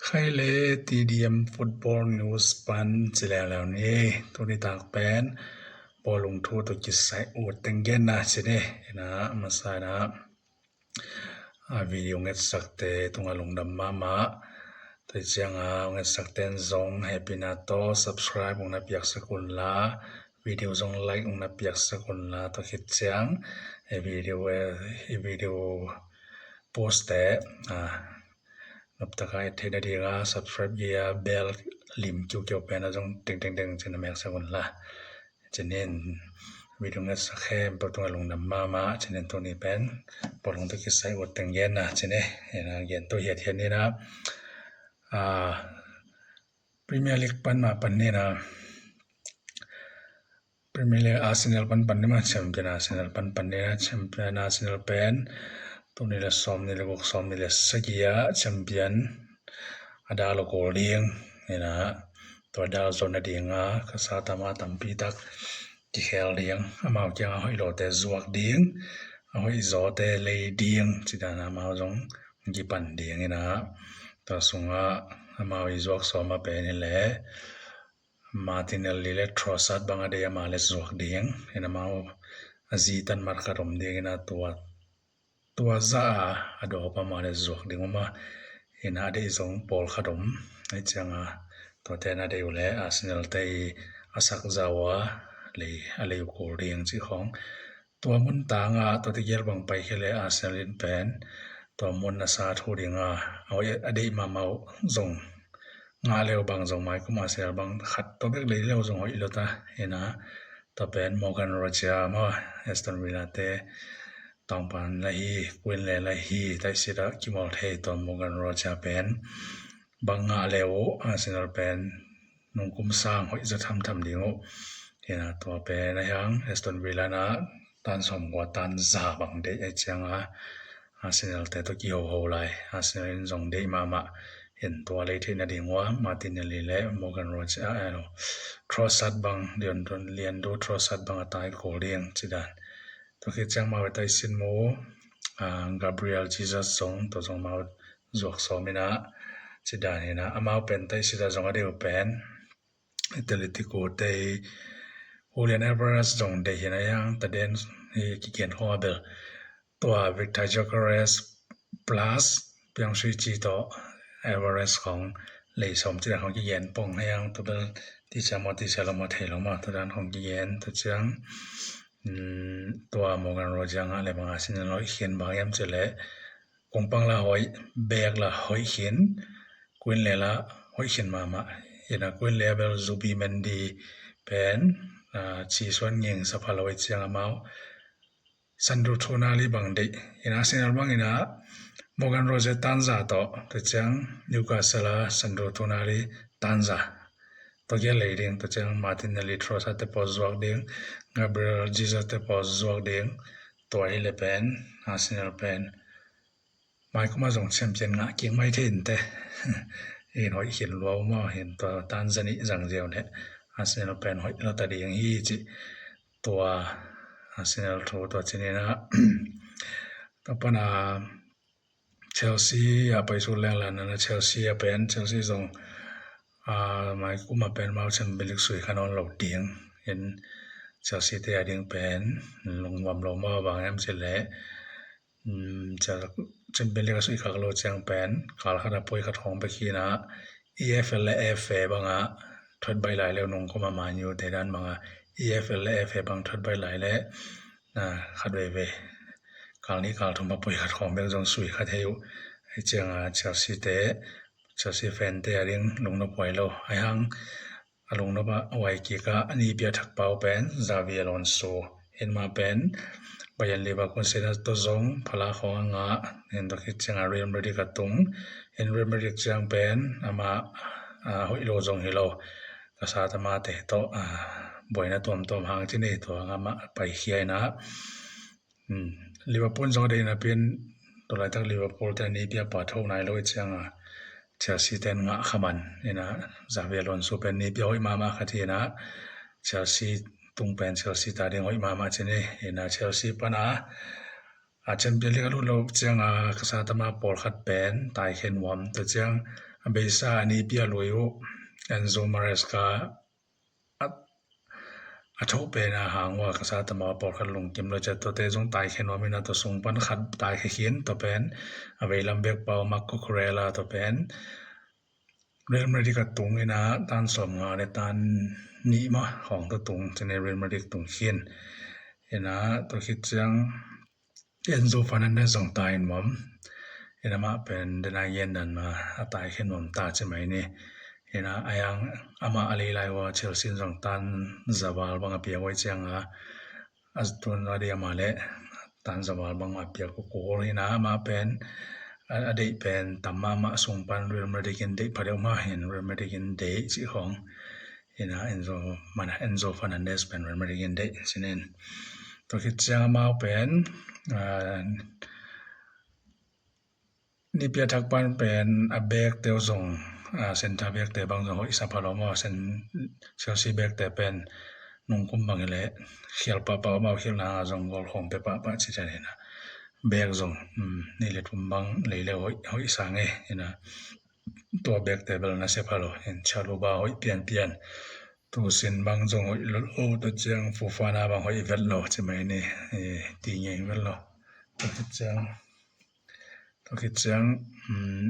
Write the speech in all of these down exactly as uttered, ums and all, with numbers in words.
Khai le T D M Football News pan ci leuleu ni. Tuni tak pen bawlung thu tawh kisai ut teng genna ci ni. Ina masa ina a video ngetsakte tungah lungdam mahmah. Tua cianga ngetsakte in zong hehpihna tawh subscribe ung na piaksak unla, video zong like ung na piaksak unla, tua khit ciang e video e video post te a noptaka et theihna dinga subscribe gei a bell lim kiukiu pen a zong tengtengteng cin a meksak unla. Cinin video ngetsak khempeuh tungah lungdam mahmah. Cinin tuni pen bawlung tawh kisai ut teng genna cine ina gen tawh hiathiat nina. Premier League pan mah pan nina, Premier League Arsenal pan pan nima, champion Arsenal pan pan nina. Champion Arsenal pen tuni le sawm ni le guk, sawm ni le sagih a champion a dal uh kul ding ina, tua dal zawh nadinga ka sa tama tampi tak kikhel ding, amau kianga hoih lawte zuak ding, a hoih zawte lei ding cidana amau zong kipan ding ina, tua sungah amau i zuak sawma pen hileh Martinelli le Trossard bang a dei ama le zuak ding ina, amau a zi tan markhat om ding ina, tua tua za a a dawpa mah le zuak ding uma ina, a deih zong pawlkhat om. Ai cianga tuate na deih uh le Arsenal te i a sak za uh a lei a lei uh kul ding cih khawng. Tua mun tanga tuate gial bang pai khia le Arsenal in pen tua mun a sa thu dinga a deih mahmah uh zong ngah leu bang zong maikum Arsenal bang khat tua bek lei leu zong hoih lo ta ina, tua pen Morgan Roger maw, Aston Villa te tawngpan la hi, kuin le la hi, taisita kimawl thei tua Morgan Roger pen bang ngah leu uh Arsenal pen nungkum sang hoih za thamtham ding uh ina, tua pen a hiang Aston Villa na tan sawm kua tan za bang deih ai cianga Arsenal te tawh kihoho lai, Arsenal in zong deih mahmah. Hin tua lei theih nading ua Martinelli le Morgan Roger a elo Trossard bang, Leandro Trossard bang a tai kul ding cidan. Tua khit ciang mau e taisin mu Gabriel Jesus zong tua zong mau zuak sawm ina cidan ina, amau pen taisita zong a deu pen Atletico te Julian Alvarez zong dei hi na, yang taden hi kigen khong a bel tua Victor Gyökeres plus Piang Sui Chi tawh Alvarez khong lei sawm cih dan khong kigen pong hi, yang tua bel ticia maw ticia lo maw thei lo maw tua dan khong kigen tua ciang tua Morgan Roger ngah le bang a sin lo i khin bang yam cih leh kungpang la hoih, bek la hoih khin, kuin le la hoih khin mahmah. Ina kuin le a bel Zubimendi pen ci suan nging sa pha lo i ciang amau Sandro Tonali bang deih ina, Arsenal bang ina Morgan Roger tanza tawh tua ciang Newcastle a Sandro Tonali tanza tua kia lei ding, tua ciang Martinelli, Trossard te pawh zuak ding, Gabriel Jesus te pawh zuak ding. Tua hi le pen Arsenal pen maikuma zong champion ngah kik mai thei inte. In hoih khin lua uh maw, hin tua tanza nih zang ziau le Arsenal pen hoih lo ta ding hi cih tua Arsenal thu tua cinina. Tua pana Chelsea a paisuk lenglan nana Chelsea a pen Chelsea zong maikuma pen mau Champions League sui kha nawn lo ding in Chelsea te a ding pen lungnuam lo maw, bang em cih leh Champions League a sui khak lo ciang pen kal khat a poi khat khong bek hi na, E F L le F A banga thuat baih lai le nung koma Man U te dan banga E F L le F A bang thuat baih lai le khat veivei kal nih kal thum a poi khat khong bek zong sui kha thei uh. Ahi cianga Chelsea te, Chelsea fan te a ding lungnop huai lo. Ahi hang a lungnop a huai kik a a nipi a thakpau pen Xabi Alonso. Hin ma pen Bayer Leverkusen a tawh zong phala khong a ngah, hin tua khit cianga Real Madrid a tung. Hin Real Madrid ciang pen amah hoih lo zong hi lo, ka sa tama te tawh buaina tuamtuam hang ci ni, tua ngah mah paikhia ina. Liverpool zong a deih napi in tua laitak Liverpool te nipi a pha tho nai lo i cianga Chelsea ten ngah kha man ina, Xabi Alonso pen nipi a hoih mahmah khat hi ina, Chelsea tung pen Chelsea ta ding hoih mahmah ci ni ina. Chelsea pana a Champions League a lut lo cianga ka sa tama pawlkhat pen taikhen nuam, tua ciang a beisa a nipi a lui uh Enzo Maresca a, a thoh pen a hang uh a, ka sa tama pawlkhat lungkim lo ciat, tuate zong taikhia nuam ina, tua sung pan khat taikhia khin, tua pen a veilam bek pau Marc Cucurella, tua pen Real Madrid a tung ina, tan sawm nga le tan nih mah khawng tua tung, cine Real Madrid tung khin ina, tua khit ciang Enzo Fernandez zong tai in mawm. Ina, amah pen dena gen dan ma a taikhia nuam ta ci mai ni. Ina, a yang amah a lei lai ua Chelsea zong tan za val bang a pia ua i cianga, a tun a dia ma le tan za val bang a pia ko ko ina, amah pen a, a deih pen tam mahmah, sung pan Real Madrid in deih pha deuh mah hin, Real Madrid in deih cih khawng. Ina, Enzo, mana, Enzo Fernandez pen Real Madrid in deih cinin. Tua khit ciang amau pen, ah, nipi a thak pan pen a back te uh zong, ah, center back te bang zong hoih sa pha lo maw, Chelsea back te pen nungkum bang hi leh khial pahpah, amau khialna zong goal khawng pe pahpah ci cian ina. Back zong, um, nih le thum bang lei le hoih, hoih sa ngei ina. Tua back te bel na se pha lo, in Chalobah hoih pianpian. Tu sin bang zong hoih lo, o, tua ciang Fofana bang hoih vet lo ci mai ni, e, ti ngei vet lo. Tua khit ciang, tua khit ciang, um,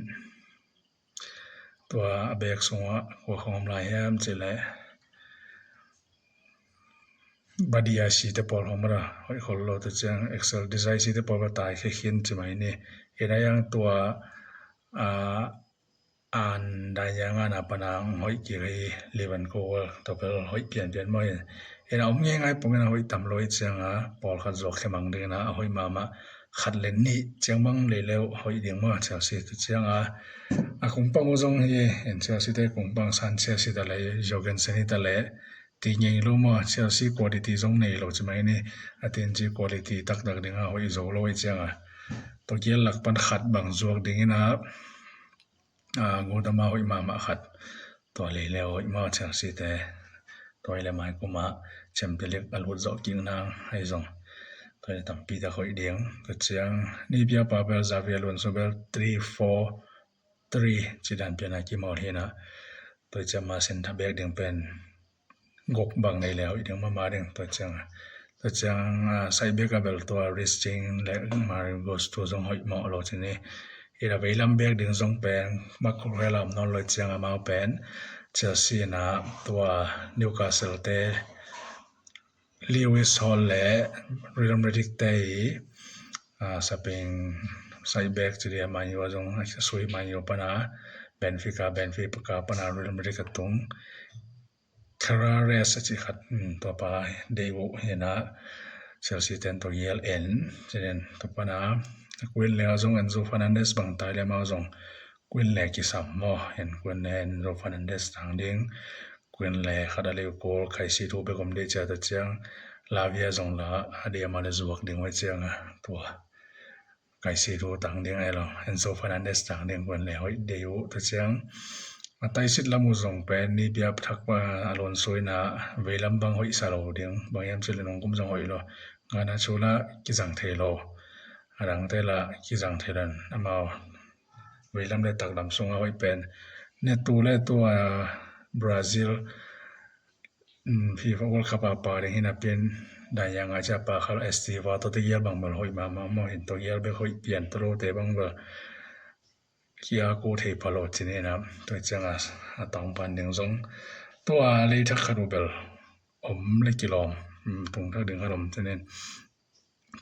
tua a back sungah kua khawng om lai hiam ci leh Badiashile te pawl hong mara hoih khol lo, tua ciang Axel Disasi te pawl va taikhia khin ci mai ni. Ina, a yang tua, a, an dan yang a na pana hoih kik hi, Lewan Cole, tua pel hoih pianpian maw in. Ina, om ngeingai pong ina, hoih tam lo i cianga pawlkhat zuak khia mang ding ina, a hoih mahmah khat le nih ciang bang lei le hoih ding maw Chelsea, tua cianga a kungpang uh zong hi in, Chelsea te kungpang Sanchez hi ta le, Jorgensen hi ta le, ti ngei lo maw, Chelsea quality zong nei lo ci mai ni. A tin ci quality taktak dinga hoih zo lo i cianga, tua gial lak pan khat bang zuak ding ina, a, gutama hoih mahmah khat, tua lei le hoih maw Chelsea te. Tua i le mai kuma Champions League a lut zawh kik nang ahi zong, tua i le tampi tak hoih ding. Tua ciang nipi a pa bel Xabi Alonso bel three four three ci dan pian a kimawl hi ina. Tua ciang ma center back ding pen guk bang nei le hoih ding mahmah ding, tua ciang. Tua ciang, ah, side back a bel tua Reece James le Mario Götze tu zong hoih mawh lo ci ni. Ina, veilam back ding zong pen Marc Cucurella om nawn lo i ciang, amau pen Chelsea ina tua Newcastle te Lewis Hall le Real Madrid te i, ah, saping side back ci dia, Man U a zong a sui, Man U pana Benfica, Benfica pana Real Madrid a tung Tavares a ci khat, um, tua pa deih uh hi ina, Chelsea ten tua gial en, cinen tua pana Quinn le a zong Enzo Fernandez bang tai le amau zong Quinn le kisam maw, en Quinn le Enzo Fernandez tang ding, Quinn le khat a lei uh kul, Caicedo bek om dei cia, tua ciang Lavia zong la a dei a ma le zuak ding uh a cianga, tua Caicedo tang ding ahi lo, Enzo Fernandez tang ding, Quinn le hoih dei uh, tua ciang a taisit lam uh zong pen nipi a thak pa Alonso ina veilam bang hoih sa lo ding, bang hiam ci le nungkum zong hoih lo, Garnacho la kizang thei lo, a dangte la kizang thei lo, amau veilam le taklam sunga hoih pen Neto le tua Brazil, um, FIFA World Cup a pa ding hi napi in, dan yang a cia pa khal Estiva, tua te gial bang bel hoih mahmah maw, hin tua gial bek hoih pian, tua lote bang bel kia ko thei pha lo ci ni ina, tua cianga a tawng pan ding zong tua lei thak khat uh bel om le kilawm, um, tung thak ding khat om ci nin.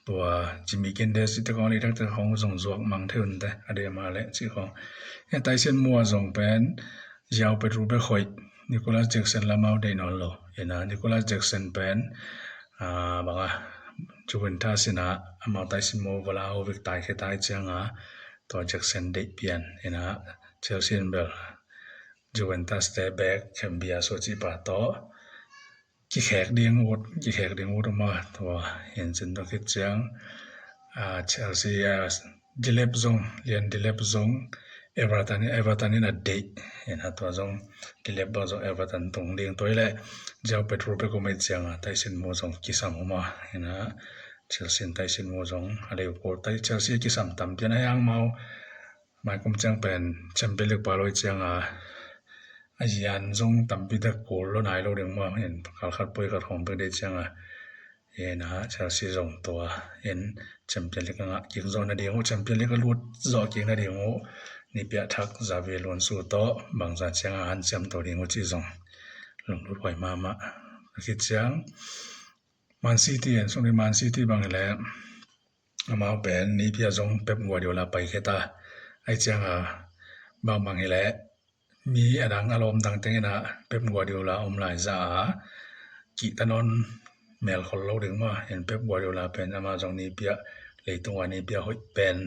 Tua Jimmy Quinteros te khawng, lei thak te khawng zong zuak mang thei un te, a dei a ma le ci khawng. He taisin mua zong pen João Pedro bek hoih, Nicolas Jackson la amau deih nawn lo. Ina Nicolas Jackson pen, ah, banga Juventus ina amau taisin mua Vlahovic taikhia ta i cianga tua Jackson deih pian ina, Chelsea in bel Juventus te bek Cambiasso ci pa tawh kikhek ding ut, kikhek ding ut a ma, tua hin cin tua khit ciang, ah, Chelsea, ah, Delap zong, Lian Delap zong Everton, Everton in a deih ina, tua zong Delap bang zong Everton tung ding, tua i le João Pedro bek om i cianga taisin mua zong kisam a ma ina, Chelsea in taisin mua zong a lei uh kul, tai Chelsea kisam tam pian a, yang mau maikum ciang pen Champion League pa lo i cianga a zian zong tampi tak kul lo nai lo ding maw, in kal khat poi khat hong pek dei cianga, ina Chelsea zong tua in Champion League a ngah kik zawh nading uh, Champion League a lut zawh kik nading uh, nipiah thak Xabi Alonso tawh bangza cianga hanciam to ding uh cih zong lunglut huai mahmah. A khit ciang Man City en sung di, Man City bang hileh amau pen nipiah zong Pep Guardiola paikhia ta. Ai cianga bangbang hileh mi a dang a lawm dang tengin ah Pep Guardiola om lai za a kihta nawn melkhol lo ding maw, in Pep Guardiola pen amah zong nipiah, leitung a nipiah hoih pen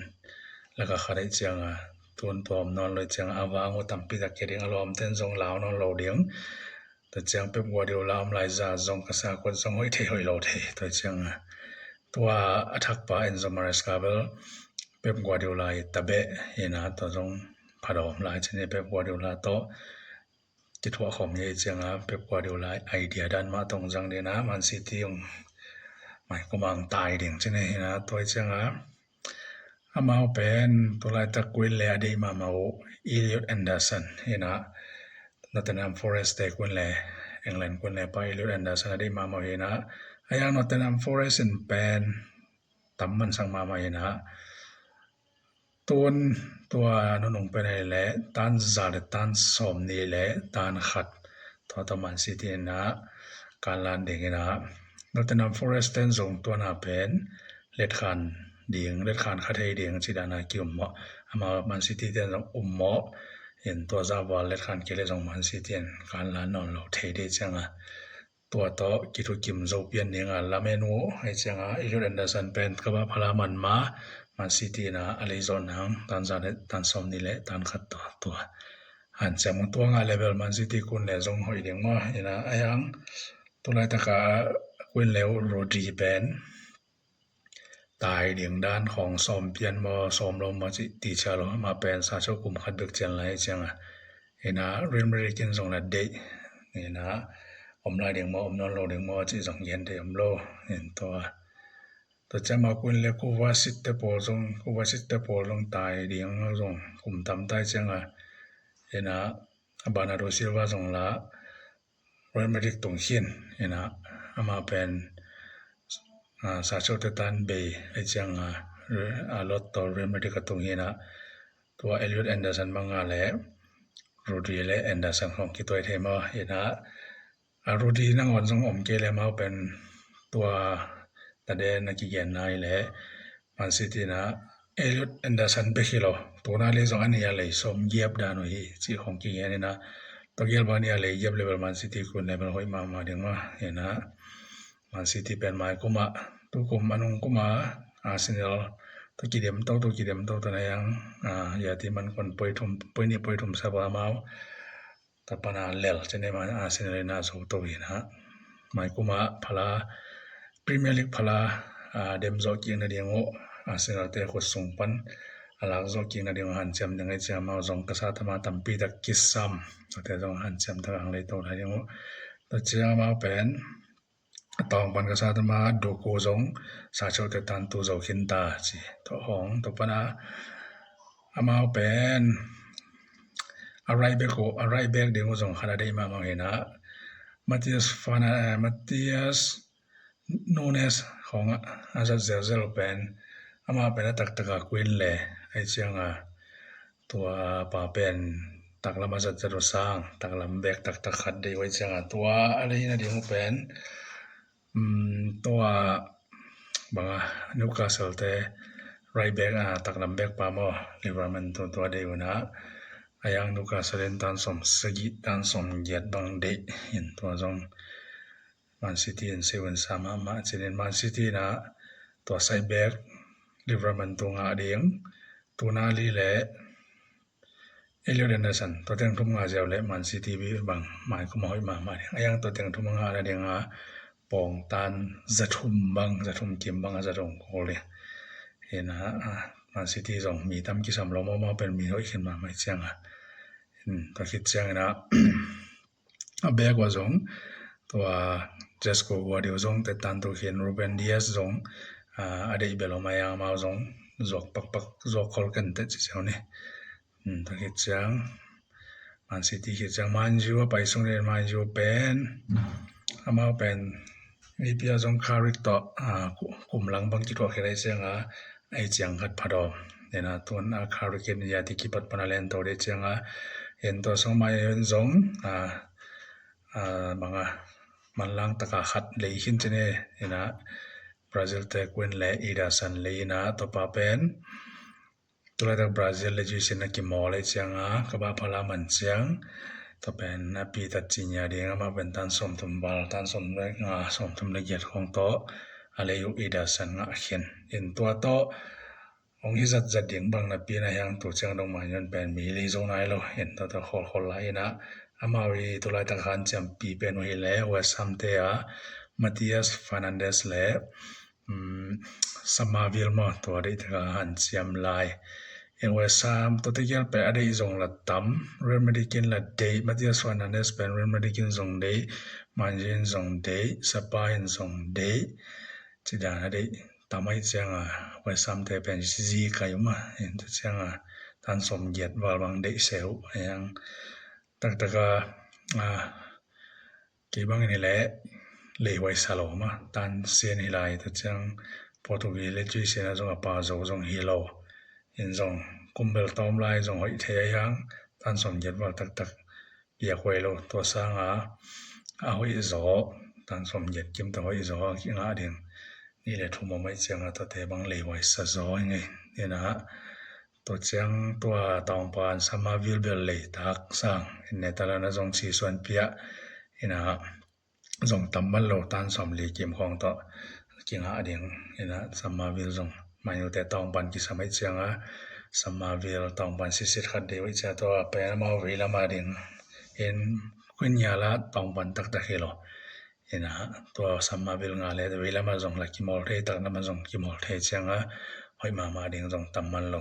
laka khat ai cianga tun tua om nawn lo cianga a vang uh tampi tak kia ding, a lawmten zong lau nawn lo ding. Tua ciang Pep Guardiola om lai za zong ka sa kuat zong hoih thei hoih lo thei. Tua cianga tua a thakpa Enzo Maresca bel Pep Guardiola i tabeh ina tua zong phadawm lai cin i Pep Guardiola tawh kithuah khawm hi cianga Pep Guardiola idea dan mah tong zang dina Man City ong maikum ang tai ding cin hi ina tua cianga amau pen tulaitak kuin le a deih mahmah uh Elliot Anderson ina Nottingham Forest te kuin le, England kuin le pa Elliot Anderson a deih mahmah uh ina, a yang Nottingham Forest in pen tam mansak mahmah ina, tun tua nunung pen ahi le tan za le tan sawm ni le tan khat tua tua Man City ina kanlan ding ina, Nottingham Forest ten zong tuana pen letkhan ding, letkhan kha thei ding ci dana ki um mawh. Amau Man City ten zong um mawh. In tua zah val letkhan kei le zong Man City in kanlan nawn lo thei dei cianga tua tawh kithukim zo pian dinga lamen uh ai cianga Elliot Anderson pen ka bah phala man ma Man City ina a lei zawn hang tan za le tan sawm ni le tan khat tua tua hanciam uh tua ngah level Man City kun le zong hoih ding maw ina a yang tulaitaka kuin le uh Rodri pen tai ding dan khawng sawm pian maw sawm lo maw cih ti cia lo, amah pen sa cho kum khat bek cian lai cianga ina Real Madrid in zong la deih ina om lai ding maw om nawn lo ding maw cih zong gen thei om lo. In tua tua ciama kuin le Kovacic te pawl zong, Kovacic te pawl zong tai ding zong kum tam tai cianga ina Bernardo Silva zong la Real Madrid tung khin ina amah pen sa cho te tan bei ai cianga a lot tawh Real Madrid a tung hi ina tua Elliot Anderson banga le Rodri le Anderson khawng kituai thei maw ina a Rodri nangawn zong om kei le mau pen tua taden a kigen nai le Man City ina Elliot Anderson bek hi lo. Tuna le zong a nih a lei sawm giap dan uh hi cih khawng kigen ina tua gial bang a nih a lei giap level Man City kun level hoih mahmah ding maw ina Man City pen mai kumah tukum a nung kumah Arsenal tua kidem to tua kidem to tua na yang yati man kon poi thum poi nih poi thum sa ba mau tapana lel cene ma Arsenal ina zo to ina mai kumah phala Premier League phala dem zawh kik nading uh Arsenal te khut sung pan a lak zawh kik nading uh hanciam ding ai ciama zong ka sa tama tampi tak kisam tua te zong hanciam tak ang lei to lai ding uh tua ciama pen a tawng pan ka sa tama Doku zong sa cho te tan tu zo khin ta ci tua hong tua pana amau pen a right back uh a right back ding uh zong khat a deih mahmah ina Matheus Fana Matheus Nunes khawng a zat zelzel pen amah pen a taktaka kuin le ai cianga tua pa pen taklam a zat zat uh sang taklam back taktak khat deih uh ai cianga tua a lei nading uh pen tua banga Newcastle te right back a taklam back pa maw Livramento tua deih uh ina a yang Newcastle in tan sawm sagih tan sawm giat bang deih in tua zong Man City in seuin sa mahmah cinin Man City ina tua side back Livramento ngah ding tuna li le Elliot Anderson tua teng thum ngah ziau le Man City bang mai kuma hoih mahmah ding a yang tua teng thum ngah nadinga pawng tan zathum bang zathum kim bang a zathum kol ding ina Man City zong mi tam kisam lo mahmah pen mi hoih khin mahmah cianga tua khit ciangina a back uh a zong tua Josko Gvardiol zong te tan tu khin Ruben Dias zong a deih bel om a yang amau zong zuak pakpak zuak khol ken te ci ziau ni Hmm, tua khit ciang Man City khit ciang Man U a pai sung in Man U pen amau pen Apia zong Carrick tawh, ah, ku- kum lang bang kituak khit ahi cianga ei ciang khat phat aw. Ina tun a Carrick in ya ti kipat pana len to dei cianga en to song mai en zong, ah, ah, banga manlang taka khat lei khin cine. Ina Brazil te kuin le Ederson lei ina topa pen tulaitak Brazil le juisin a kimawl ahi cianga ka bah phala man ciang tua pen a pitat cinya ding amah pen tan sawmthum val tan sawm le nga sawmthum le giat khong tawh a lei uh Ederson ngah khin in tua tawh hong hi zatzat ding bang napi na hiang tu ciang dong mah hian pen mi lei zo nai lo in tua tawh khawlkhawl lai ina amau i tulaitak hanciampi pen uh hi le West Ham te a Matias Fernandes le um, Samavinho maw tua deih taka hanciam lai. In West Ham tua te gial pen a deih zong la tam. Real Madrid in la deih, Matias Fernandes pen Real Madrid in zong deih, Man U in zong deih, Spurs in zong deih. Ci dan a deih tam ahi cianga West Ham te pen zi kai um a in tua cianga tan sawm giat val bang deih se uh a hiang taktaka, ah, kei bangin hi le lei huai sa lo ma tan sian hi lai ta ciang Portugal le tui sian a zong a pa zo zong hi lo in zong kumbel tawm lai zong hoih thei a hiang tan sawm giat val taktak piak huai lo tua sanga a hoih zaw tan sawm giat kim ta hoih zaw a kingah ding ni le thum a mai cianga tuate bang lei huai sa zaw hi ngei. Ina tua ciang tua tawngpan Samavinho bel lei tak sang in ne tala na zong si suan piah ina zong tam man lo tan sawm li kim khong tawh kingah ding ina Samavinho zong Man U te tawngpan kisam ahi cianga Samavinho tawngpan sisit khat dei uh ahi cia tua pen amau vei lama ding in Quinnya la tawngpan taktak hi lo. Ina tua Samavinho nga le vei lama zong la kimawl thei tak lama zong kimawl thei cianga hoih mahmah ding zong tam man lo.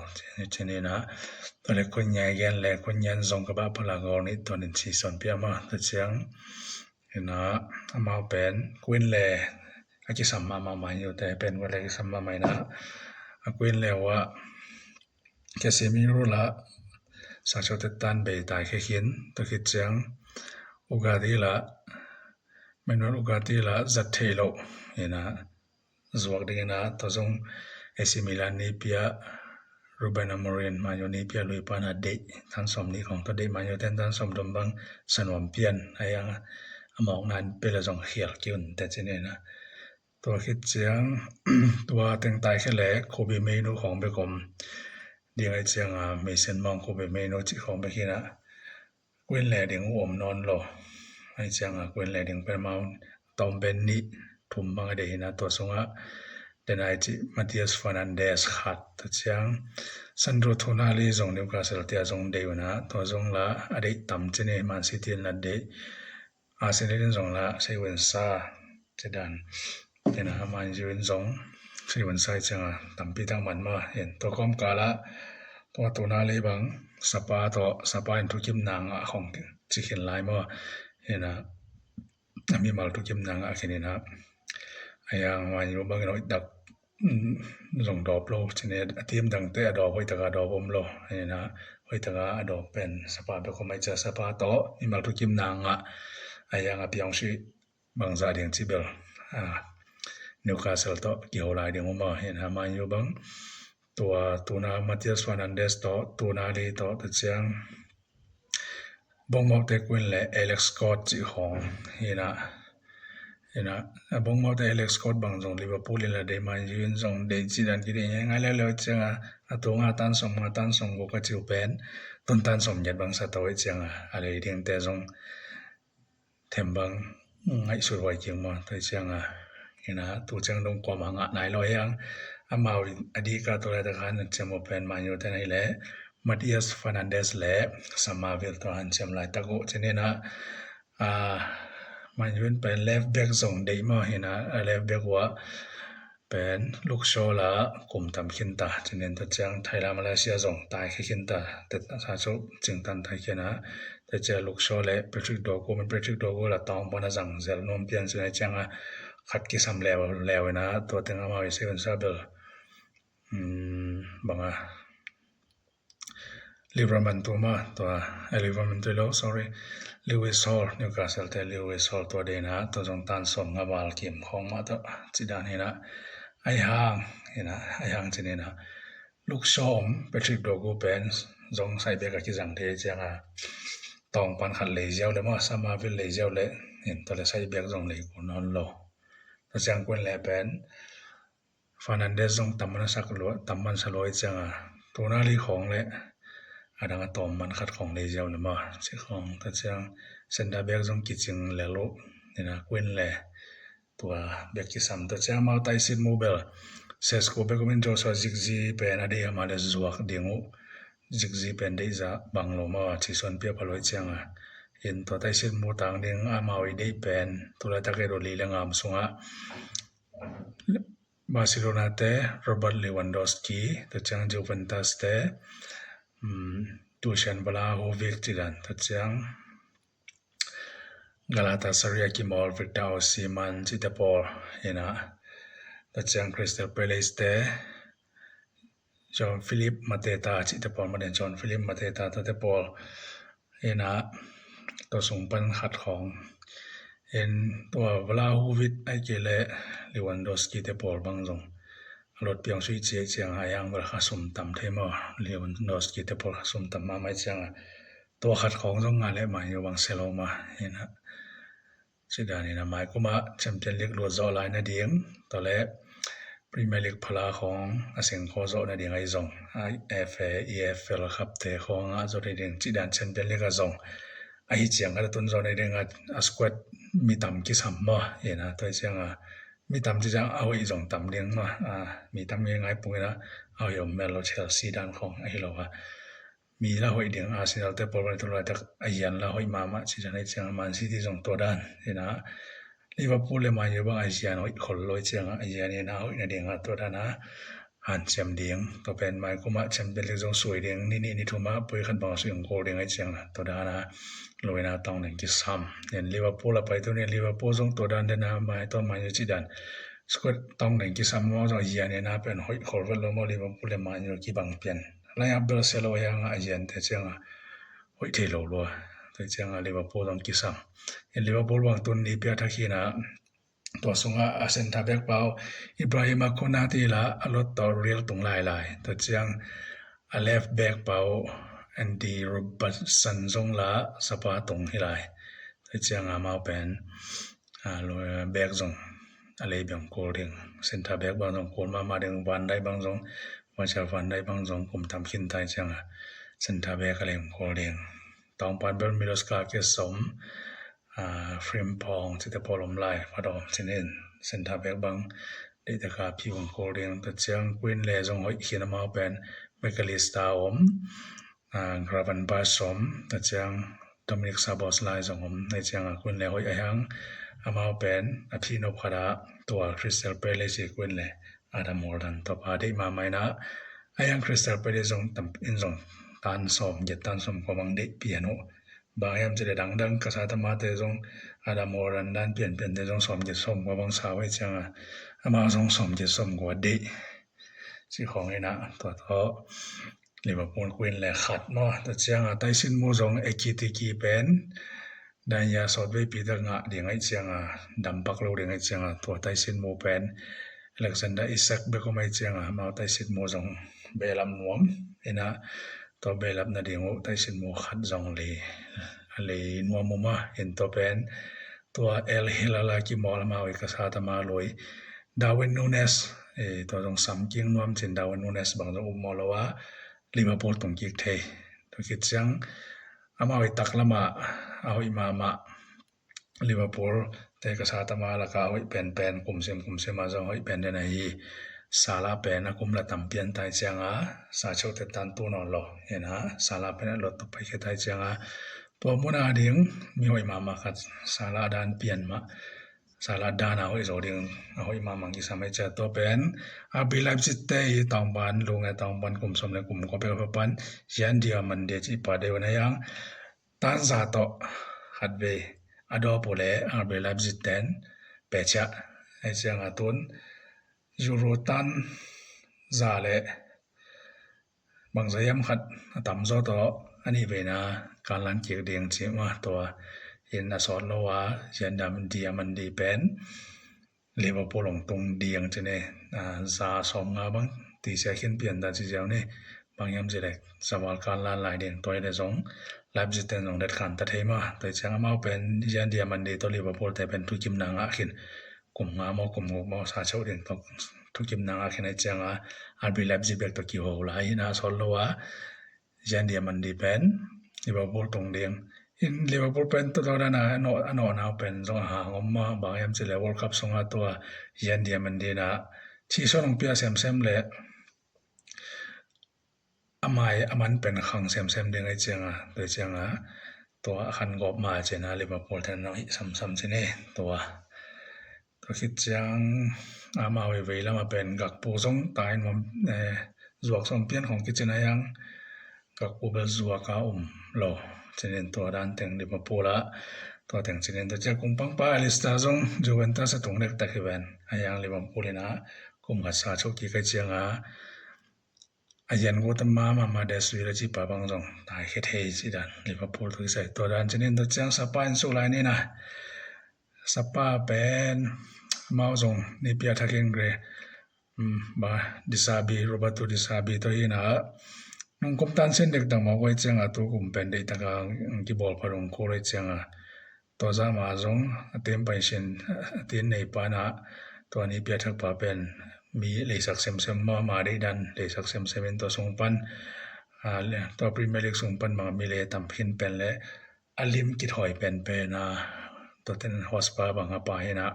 Cin ina tua le Quinnya gen le Quinnya zong ka bah pala gol nih tuan in si suan piah ma ta ciang ina amau pen kuin le a kisam mahmah mai u te pen kuin le a kisam mahmah ina a kuin le uh a Casemiro la Sancho te tan bei tai khe khin tua khit ciang Ugarte la Manuel Ugarte la zat thei lo ina zuak ding ina tua zong AC Milan ni pia Ruben Amorim Man U ni pia lui pana deih tan sawm ni khong tua deih Man U ten tan sawm dom bang sanuam pian a hiang a mawk nan pela zong khial kiun te cin ina tua khit ciang tua teng tai khe le Kobe Mainu khong bekom ding ahi cianga Mason Mount Kobe Mainu cih khong bek hina kuin le ding uh om nawn lo ahi cianga kuin le ding pen amau tawm pen nih thum bang a deih hina tua sungah den ai cih Matias Fernandes khat ta ciang Sandro Tonali zong Newcastle tia zong deih una tua zong la a deih tam cini Man City in la deih Arsenal in zong la sei un sa cidan ina Man U in zong sei un sa cianga tampi tak man ma in tua kawm kala tua Tonali bang Spurs tawh Spurs in thukim nang a khong ci khin lai maw ina a mimal thukim nang a khin ina a hiang Man U bangin hoih tak zong dawp lo cine a team dangte a dawp hoih taka dawp om lo ina hoih taka a dawp pen Spurs bek om ahi cia Spurs tawh mimal thukim nang a a hiang a piang si bangzah ding ci bel Newcastle tawh kiho lai ding um a ina Man U bang tua tuna Matias Fernandes tawh Tonali tawh ta ciang Bournemouth te kuin le Alex Scott cih khong hina ina Bournemouth te Alex Scott bang zong Liverpool in la dei Man U in zong dei cidan kidei ngai ngai leu leu cianga a tua nga tan sawm nga tan sawm guk a ciu pen tun tan sawm giat bang sa to cianga a lei dingte zong thembang ngaihsut huai kik maw tua cianga ina tu ciang dong kuama ngah nai lo hiang amau a dika tu lai taka nan ciam pen Man U ten ahi le Matias Fernandes le Samavinho tua han ciam lai tak uh cinina Man U in pen left back zong deih maw hina a left back uh a pen Luke Shaw la kum tam khin ta cinin ta ciang Thailand Malaysia zong tai khe khin ta te sa chu cingtan thai khin a te cia Luke Shaw le Patrick Dorgu min Patrick Dorgu la tawng pana zang zel nuam pian cina cianga khat kisam leu leu ina tua teng amau i sei un sa bel banga Liverman tuma tua, eh, Liverman tu lo, sorry, Lewis Hall, Newcastle te Lewis Hall tua dena tua zong tan sawm nga val kim khawng mah tawh ci dan hi na. Ahi hang hi na, ahi hang cin hi na, Luke Shaw om, Patrick Dorgu pen zong sai bek a kizang thei cianga, tawng pan khat lei ziau le maw, Somerville lei ziau le, in tua le sai bek zong lei kul nawn lo. Tua ciang Quinn le pen Fernandes zong tam man sak lua, tam man sa lua cianga, tuna li khawng le a dang a tawm man khat khawng lei ziau le maw, ci khawng. Tua ciang centre back zong kicing le lo, hi na, Quinn le tua bek kisam. Tua ciang amau taisit mu bel Sesko bek om in, Joshua Zirkzee pen a deih a mah le zuak ding uh. Zirkzee pen deih zah bang lo maw, ci suan pia pha lo cianga, in tua taisit mu tang ding amau i deih pen tu laitak i do li le ngam sungah Barcelona te Robert Lewandowski, tua ciang Juventus te, um, Dusan Vlahovic ci dan, tua ciang Galatasaray a kimawl Victor Osimhen cihte pawl hi na, tua ciang Crystal Palace te Jean-Philippe Mateta cihte pawl, Mateta, Jean-Philippe Mateta tate pawl hi na, tua sung pan khat khawng. In tua Vlahovic ahih kei le Lewandowski te pawl bang zong a lot piang sui ciai cianga, a yang vel kha sum tam thei maw, Lewandowski te pawl kha sum tam mahmah cianga, tua khat khawng zong ngah le mai bang se lo mah hi na. Ci dan hi na, mai kumah Champion League luat zawh lai nading, tua le Premier League phala khawng a seng khawh zawh nading ahi zong, a F A, E F L Cup te khawng a zawh nading, ci dan Champion League a zong ahi ciang khat a tun zawh nading a, a squad mi tam kisam maw, hi na, tua cianga mi tam ci ciang a hoih zong tam ding maw, a, mi tam ngai ngai pung hi na, a hoih om mel lo, Chelsea dan khawng ahi lo a. Mi la hoih ding, Arsenal te pawl bang tu laitak a zian la hoih mahmah ci dan ahi cianga, Man City zong tua dan hi na, Liverpool le Man U bang a zian hoih khol lo cianga, a zian hi na hoih nading a tua dan a hanciam ding. Tua pen mai kumah Champion League zong sui ding, ni nih ni thumah pui khat bang sui hong kul ding ahi cianga, tua dan a lo hi na tawng ding kisam. In Liverpool a pai tu ni, Liverpool zong tua dan dena mai tua Man U ci dan squad tawng ding kisam maw, zong a zian hi na pen hoih khol vet lo maw, Liverpool le Man U kibang pian. Lai a bel se lo hi hanga a zian te cianga hoih thei lo lua. Tua cianga Liverpool zong kisam. In Liverpool bang tun ni pia thak hi na, tua sunga a centre back pau Ibrahima Konate la a lot tawh real tung lailai. Tua ciang a left back pau Andy Robertson zong la sapa tung hi lai. Tua cianga amau pen a, lo, back zong a lei biang kul ding. Centre back bang zong kul mahmah ding, Van Dijk bang zong, Virgil van Dijk bang zong kum tam khin tai cianga centre back a lei biang kul ding. Tawng pan bel Milos Kerkez om, a, Frimpong cihte pawl om lai, pha dawm cinin centre back bang deih taka phi biang kul ding. Tua ciang Quinn le zong hoih khin amau pen, Mac Allister om, a, Gravenberch om, tua ciang Dominik Szoboszlai zong om, ahi cianga Quinn le hoih ahi hang, amau pen a phi nop khat ah tua Crystal Palace i Quinn le Adam Walden tawh pa deih mahmah hi na, ahi hang Crystal Palace zong tam in zong tan sawm giat tan sawm kua bang deih pian uh. Bang hiam cih le dangdang Kasa Tama te zong Adam Walden dan pianpian te zong sawm giat sawm kua bang sa uh, ahi cianga amau zong sawm giat sawm kua deih. Ci khawng hi na, tua tawh Liverpool Quinn le khat maw. Tua cianga taisit mu zong Ekitike pen dan ya sawt veipi tak ngah ding ahi cianga, dampak lo ding ahi cianga, tua taisit mu pen Alexander Isak bek om ahi cianga, amau taisit mu zong behlap nuam hi na, tua behlap nading uh taisit mu khat zong lei, lei nuam um a, in tua pen tua Al Hilal a kimawl amau i Kasa Tama lui Darwin Nunez, eh, tua zong sam kik nuam cin, Darwin Nunez bang zong um maw lo a, Liverpool tung kik thei. Tua khit ciang amau i taklamah a hoih mahmah Liverpool te Kasa Tama laka a hoih penpen, kumsim kumsim a zong hoih pen den ahi Salah pen a kum la tam pian tai cianga sa cheu te tan tu nawn lo hi na, Salah pen a lot tawh paikhia tai cianga tua mun a ding mi hoih mahmah khat Salah dan pian mah, Salah dan a hoih zo ding, a hoih mahmah kisam ahi cianga tua pen RB Leipzig te i tawng ban, lunge tawng ban kum sawm le kum kua pek a pan Yan Diomande cih pa deuh na yang, tan za tawh khat vei a dawp uh le RB Leipzig ten peciah ahi cianga tun Euro tan za le bangzah hiam khat a tamzaw tawh a nih veina kanlan kik ding ci mah tua in a sawt lo a, Yan Diamandia Mandi pen Liverpool hong tung ding ci ni. Za sawmnga bang tisia khin pian ta ci ziau ni. Bang hiam ci leh zaval kanlan lai ding tua hi leh zong Leipzig ten zong detkhan ta thei mah. Tua hi ciang amau pen Yan Diamandia tawh Liverpool te pen thukimna ngah khin, kum nga maw kum guk maw sa cheuh ding tawh thukimna ngah khin ahi cianga, R B Leipzig bek tawh kiho lai hi na a sawt lo a, Yan Diamandia pen Liverpool tung ding. In Liverpool pen tua tua dan a nawh, a nawhna uh pen zong a hang om mah, bang hiam ci leh World Cup sunga tua Yan Diamandia na thisen hong pia semsem leh a mai a man pen khang semsem ding ahi cianga, tua hi cianga tua a khan gawp ma ci na Liverpool ten a hih samsam ci ni. Tua, tua khit ciang amau i veilam a pen Gakpo zong tai in mawm, eh, zuak sawm pian khong kici na hiang, Gakpo bel zuak a um lo ci ni. Tua dan teng Liverpool ah tua teng ci ni. Tua ciang kung pangpa Alisson zong Juventus a tung dektak hi ven, a hiang Liverpool in a kum khat sa cheuh kik ahi cianga, a yan gua ta mama ma de sui la ci pa bang zong tai khe thei ci dan Liverpool tu kisai tua dan ci ni. Tua ciang Spurs in suk lai ni na, Spurs pen amau zong Naby a thak in gre, um, ba De Zerbi, Roberto De Zerbi tawh hi na, nung kum tan sin dektak mawk ahi cianga tu kum pen deihtak a kibawl pha dong kul ahi cianga, tua zah ma zong a team pai sin, a team nei pa na tua Naby a thak pa pen mi leisak semsem mah, ma deih dan leisak semsem in tua sung pan, ah, le, tua Premier League sung pan bang mi lei tam khin pen leh a lim kithawi penpen a, tua ten Hotspur bang a pa hi na.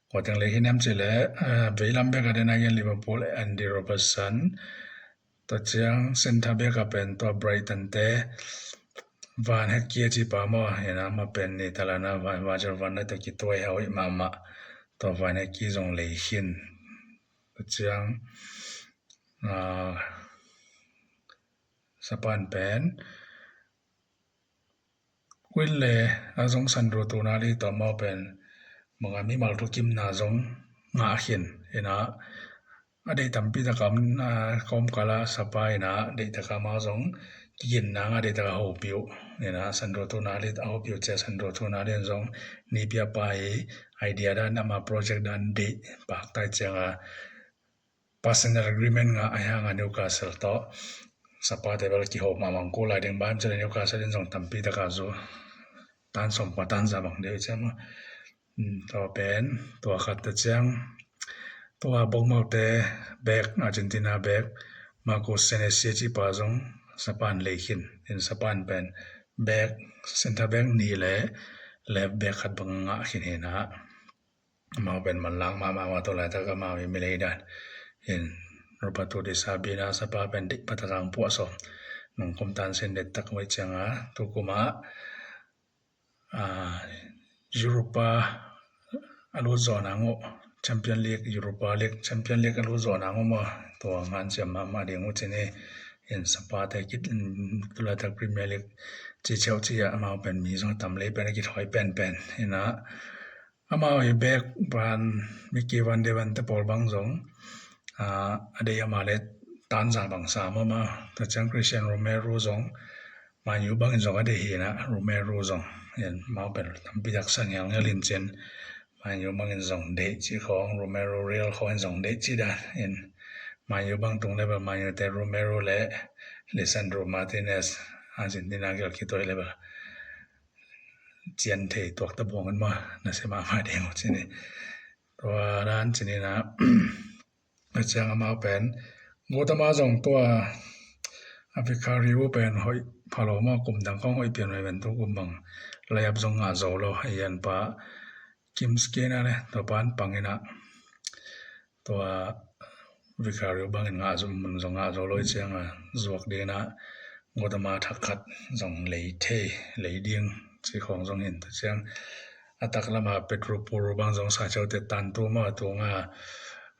Kua teng lei hi niam ci leh, eh, veilam bek a den a gen Liverpool, Andy Robertson. Tua ciang centre back a pen tua Brighton te Van Hecke ci pa maw, hi na, ma pen ni ta la na, Van, Virgil van Dijk tawh kituai hau hi mahmah. Tua Van Hecke zong lei khin. Tua ciang, ah, Spurs pen Quinn le a zong Sandro Tonali tawh amau pen bang a mimal thukimna zong ngah khin hi na, a deih tampi tak a om, a, kawmkal a Spurs in a deih tak a amau zong kiginna ngah, deih tak a hopih uh hi na, Sandro Tonali a hopih uh ciang Sandro Tonali in zong Naby a pa hi, idea dan ama project dan deih pak ta hi cianga personal agreement ngah a hianga Newcastle tawh Spurs te bel kiho mahmah kul lai ding, bang hiam ci leh Newcastle in zong tampi tak a zu tan sawm kua tan za bang deuh hi ciang maw. Hmm, tua pen, tua khat ta ciang, tua Bournemouth te back, Argentina back Marcos Senesi ci pa zong Spurs in lei khin, in Spurs pen back, centre back nih le left back khat bang ngah khin hi na. Amau pen manlang mahmah, amau tu laitak amau i mi lei dan in Roberto De Zerbi na Spurs pen deih pha tak a hong puah sawm. Nung kum tan sin deihtak uh ahi cianga, tu kum a, ah, Europa a lut zawh nang uh, Champion League, Europa League, Champion League a lut zawh nang uh maw, tua nganciam mahmah ding uh ci ni. In Spurs te kit, in tu laitak Premier League ci cheuh ci a, amau pen mi zong tam lei pen a kithawi penpen hi na. Amau i back pan Mickey van de Ven te pawl bang zong, ah, a deih ama le tan za bang sa mama. Tua ciang Christian Romero zong Man U bangin zong a deih hi na, Romero zong. In amau pen tampi tak sa ngelngel in cin Man U bangin zong deih ci khong, Romero Real khong in zong deih ci dan in. Man U bang tung level Man U te Romero le Lisandro Martinez, Argentina gel kituai level cian thei tuak ta buang in maw, na se mahmah ding uh ci ni. Tua dan ci ni na, a ciang amau pen Gautama zong tua a Vicario pen hoih pha lo maw, kum dang khong hoih pian mai ven, tu kum bang layup zong ngah zo lo, a yan pa Kim Skinner le tua pan pang in a, tua Vicario bangin ngah zo, mun zong ngah zo lo hi cianga, zuak ding in a Gautama thak khat zong lei thei, lei ding ci khong zong hin. Tua ciang a tak lama Pedro Porro bang zong sa cheuh te tan tu maw, a tunga,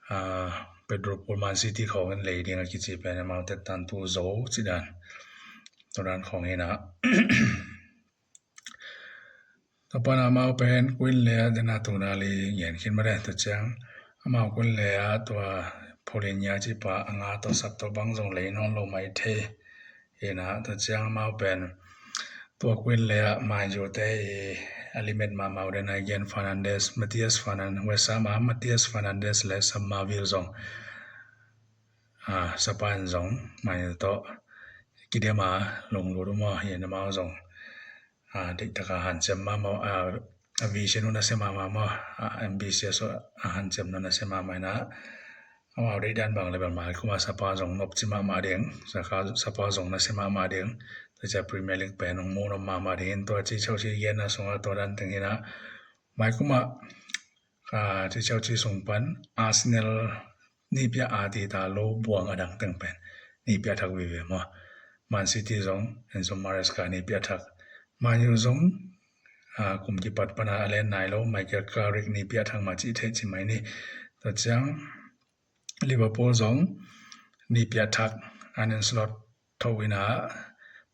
ah, Pedro Porro Man City khong in lei ding a kici pen amau te tan tu zo ci dan. Tua dan khong hi na. Tua pan amau pen Quinn le a dena Tonali ngen khin mah de. Tua ciang amau Quinn le a tua Palhinha cih pa a nga tawh sap tawh bang zong lei nawn lo mai thei. Hi na, tua ciang amau pen tua kuin le ah Man U te i a limit mahmah uh den a gen Fernandes, Mateus Fernandes, West Ham a Mateus Fernandes le Sam Marville zong, ah, Spurs in zong Man U tawh kidem a lunglut uh maw, hi na amau zong, ah, deih taka hanciam mahmah, ah, a vision uh nasia mahmah maw, ah, M B C S uh a hanciam uh nasia mahmah hi na. Amau deih dan bang le bel mai kuma Spurs zong nopci mahmah ding, Spurs zong nasia mahmah ding. Tua ciang Premier League pen hong mu nop mahmah ding in tua ci Chelsea genna sungah tua dan teng hi na. Mai kuma, ah, ci Chelsea sung pan Arsenal nipia a tita lo buang a dang teng pen nipia thak vive maw. Man City zong Enzo Maresca nipia thak. Man U zong, ah, kum kipat pana a len nai lo Michael Carrick nipia thak mah cih theih ci mai ni. Tua ciang Liverpool zong nipia thak Arne Slot tho in a,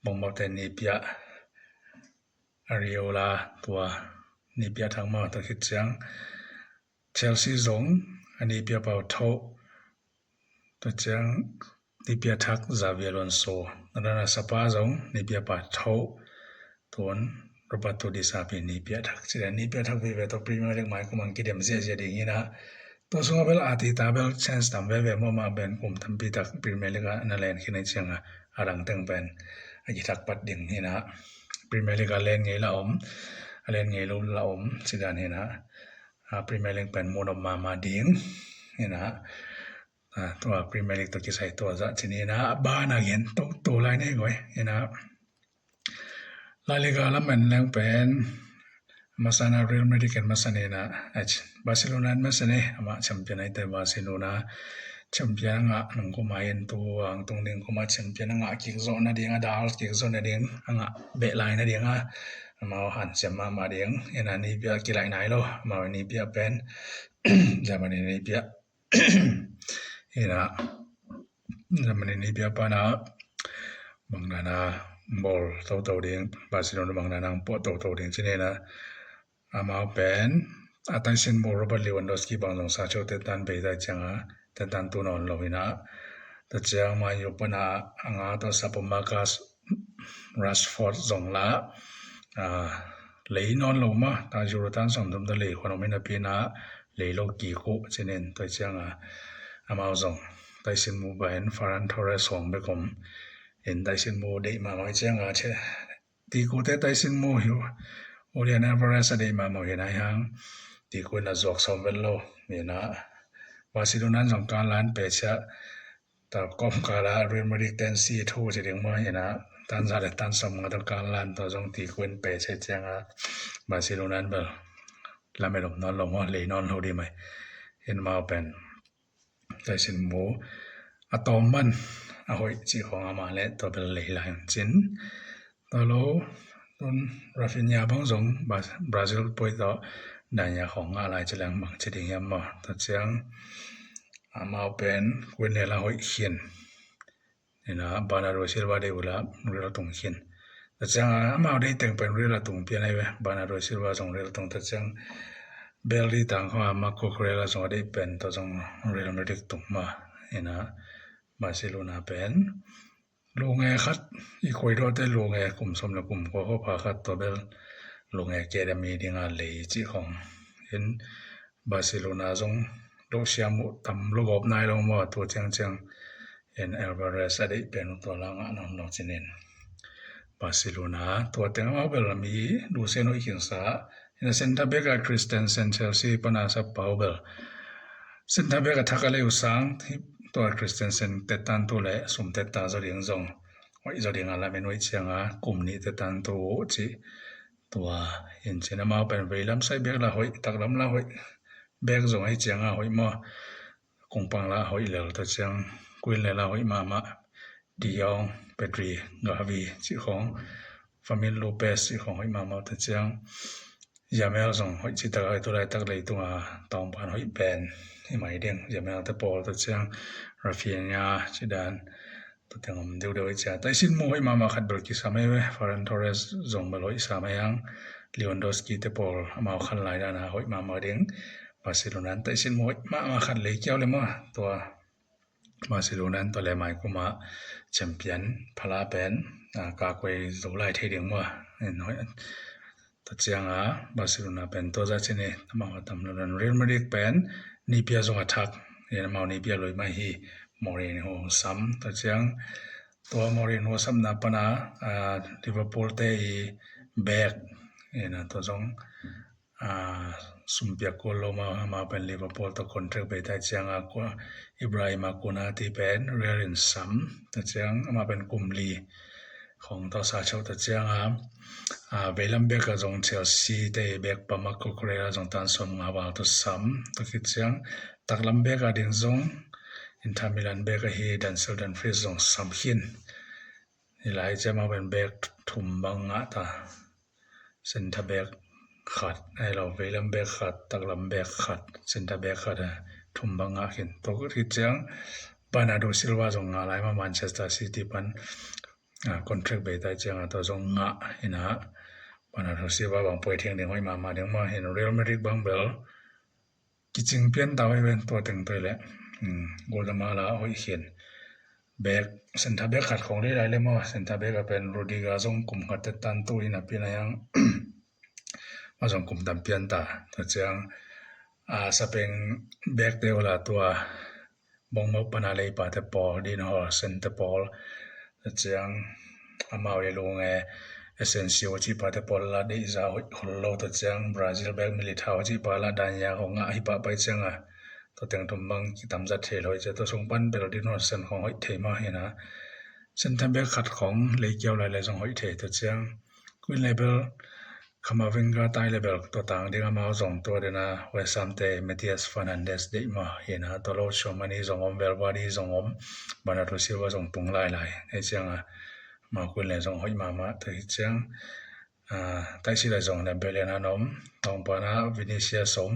bawngbaute nipia Areola tua nipia thak maw, tua khit ciang Chelsea zong a nipia pau tho, tua ciang nipia thak Xabi Alonso, na dana Spurs zong nipia pa tho, tuan Roberto De Zerbi nipia thak, ci dan nipia thak vive tawh Premier League mai kumang kidem ziahziah ding hi na. Tua sungah bel a tita bel chance tam veve maw, mah pen kum tampi tak Premier League ah na len khin ahi ciangah a dang teng pen a kithak pat ding hi na. Premier League a len ngei la om, a len ngei lo la om, ci dan hi na. Ah, Premier League pen mu nop mahmah ding hi na. Ah, tua Premier League tawh kisai tua zah ci ni na, a ban a gen toto lai nei guai hi na. La Liga lam en leng pen masa na Real Madrid en masa ni na, eh, Barcelona en masa ni, amah champion ahih teh Barcelona champion a ngah nung kum a en tu ang tung ding kum a champion a ngah kik zawh nading, a dal kik zawh nading, a ngah beh lai nading a, amau hanciam mahmah ding hi na, nipia kilaih nai lo, amau nipia pen Germany nipia hi na, Germany nipia pana bang dana bawl toto ding, Barcelona bang dana puah toto ding ci ni na. Amau pen a taisin mu Robert Lewandowski bang zong sa cho tetan bei zai cianga tetan tu nawn lo hi na. Tua ciang Man U pana a nga tawh sap uh Marcus Rashford zong la, ah, lei nawn lo mah, ta Euro tan sawmthum ta lei khuan om hi napi na, lei lo kik uh ci ni. Tua cianga amau zong taisin mu bai in Ferran Torres hong bek om in, taisin mu deih mahmah cianga, tikute taisin mu hi uh, Julian Alvarez a deih mahmah hi na, hi hang tiku in a zuak sawm vet lo hi na. Barcelona in zong kan lan pe ciah, ta kawmkal a Real Madrid ten si thu ci ding maw hi na, tan za le tan sawm nga tawh kan lan tawh zong tiku in pe ciah cianga Barcelona in bel lamet om nawn lo maw, lei nawn lo dih mai. Hi na, amau pen taisin mu a tawm man a hoih cih khawng a mah leh tua bel lei lai cin. Tua lo tun Raphinha bang zong Bra-, Brazil poi tawh dania khawng ngah lai ci leng bang ci ding hiam maw? Tua ciang amau pen kuin le la hoih khin hi na, Bernardo Silva deih uh la Real tung khin. Tua ciang amau deih teng pen Real a tung pian ahi ve. Bernardo Silva zong Real tung, tua ciang Burnley tang khawng a Marc Cucurella zong a deih pen tua zong Real Madrid tung mah hi na. Barcelona pen lunge khat, Ecuador te lunge kum sawm le kum kua khawng pha khat, tua bel lunge academy dinga lei cih khawng. Hi na, Barcelona zong lo siam uh tam lo gawp nai lo maw, tua ciangciang in Alvarez a deih pen uh tua la ngah nawn lo ci ni. Barcelona tua teng amau bel a mi lusen hoih khinsa. Hi na, centre back a Christensen, Chelsea pana sap pa uh bel centre back a thak a lei uh sang, tua Christensen tetan tu le sum tetta zaw ding zong hoih zaw ding a, lamen hoih cianga kum nih tetan tu uh cih. Tua in cin amau pen veilam sai bek la hoih, taklam la hoih, bek zong ahi cianga hoih maw, kungpang la hoih lel. Tua ciang kuin le la hoih mahmah, De Jong, Pedri, Gavi cih khawng, Fermin Lopez cih khawng hoih mahmah. Tua ciang Yamal zong hoih cih tak a, hoih tu laitak leitunga tawngpan hoih pen hi mai ding, Yamal te pawl. Tua ciang Raphinha ci dan tua teng om deuhdeuh hi cia. Taisin mu hoih mahmah khat bel kisam ahi ve, Ferran Torres zong bel hoih sam ahi hang, Lewandowski te pawl amau khan lai dana hoih mahmah ding. Barcelona in taisin mu hoih mahmah khat lei kiau le maw, tua Barcelona in tua le mai kuma champion phala pen, ah, ka kuai zo lai thei ding mua. Tua cianga Barcelona pen tua za cini amau a tam lo dan Real Madrid pen nipia zong a thak. Amau nipia lui mai hi Mourinho sam. Tua ciang tua Mourinho samna pana, ah, Liverpool te i back ina tua zong, ah, sumpiak kul lo ma, amau pen Liverpool to contract bei tai cianga Ibrahima Konate pen Real in sam. Tua ciang amau pen kum li khong tawh sa chauh ta cianga, ah, veilam bek a zong Chelsea te bek pa Marc Cucurella zong tan sawm nga val tawh sam. Tua khit ciang taklam bek a ding zong Inter Milan bek ahi Denzel Dumfries zong sam khin. Hi lai ciang amau pen bek thum bang ngah ta. Centre back khat, ai lo, veilam back khat, taklam back khat, centre back khat, ah, thum bang ngah khin. Tua khit ciang Bernardo Silva zong ngah lai ma Manchester City pan, ah, contract bei tai cianga tua zong ngah ina. Bernardo Silva bang puai thiang ding hoih mahmah ding ma hin Real Madrid bang bel kicing pian tau hi ven tua teng toi le. Hmm, Guatemala hoih khin. Back, centre back khat khong lei lai le maw, centre back a pen Rudiger zong kum khat te tan tu ina pian a hiang. Ma zong kum tam pian ta. Tua ciang, ah, sapeng back te ula tua Bournemouth pana lei pate pawl, Dean Henderson te pawl, tua ciang amau i lunge Asensio cih pate pawl la deih za hoih khol lo, tua ciang Brazil back Militao cih pa la dan ya khong ngah hi pah pai cianga tua teng thum bang kitam zat thei lo hi cia, tua sung pan bel Dean Henderson khong hoih thei mah hina. Centre back khat khong lei kiau lai le zong hoih thei, tua ciang kuin le bel Camavinga tai le bel tua tang ding amau zong tua dena West Ham te Mateus Fernandes deih mah hina, tua lo Tchouaméni zong om, Valverde zong om, Bernardo Silva zong tung lai lai. Hei cianga amau kuin le zong hoih mahmah tua hi ciang, ah, taisi lai zong le Bellingham om, tawngpana Vinicius om,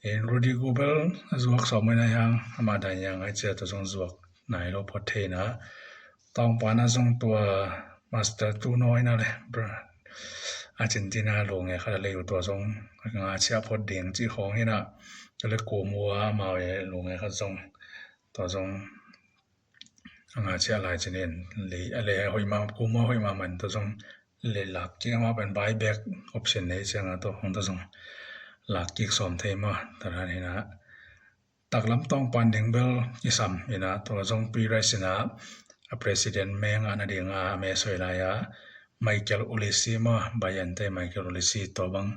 in Rodrygo bel zuak sawm mai na hiang, amah dan hiang ai cia tua zong zuak nai lo phot theina. Tawngpana zong tua master tu no ina le, bra, Argentina lunge khat a lei uh tua zong nga ciah phot ding cih khong hina. Tua le Como a amau e lunge khat zong tua zong a nga ciah lai cinin lei, a lei hoih mah, Como hoih mah man tua zong lei lak kik, amau pen buyback option nei cianga tua khong tua zong lak kik sawm thei mah. Tua dan hina taklam tawngpan ding bel kisam ina, tua zong Pires ina a president meng a na dinga a me soi lai a Michael Olise ma, Bayern te Michael Olise tua bang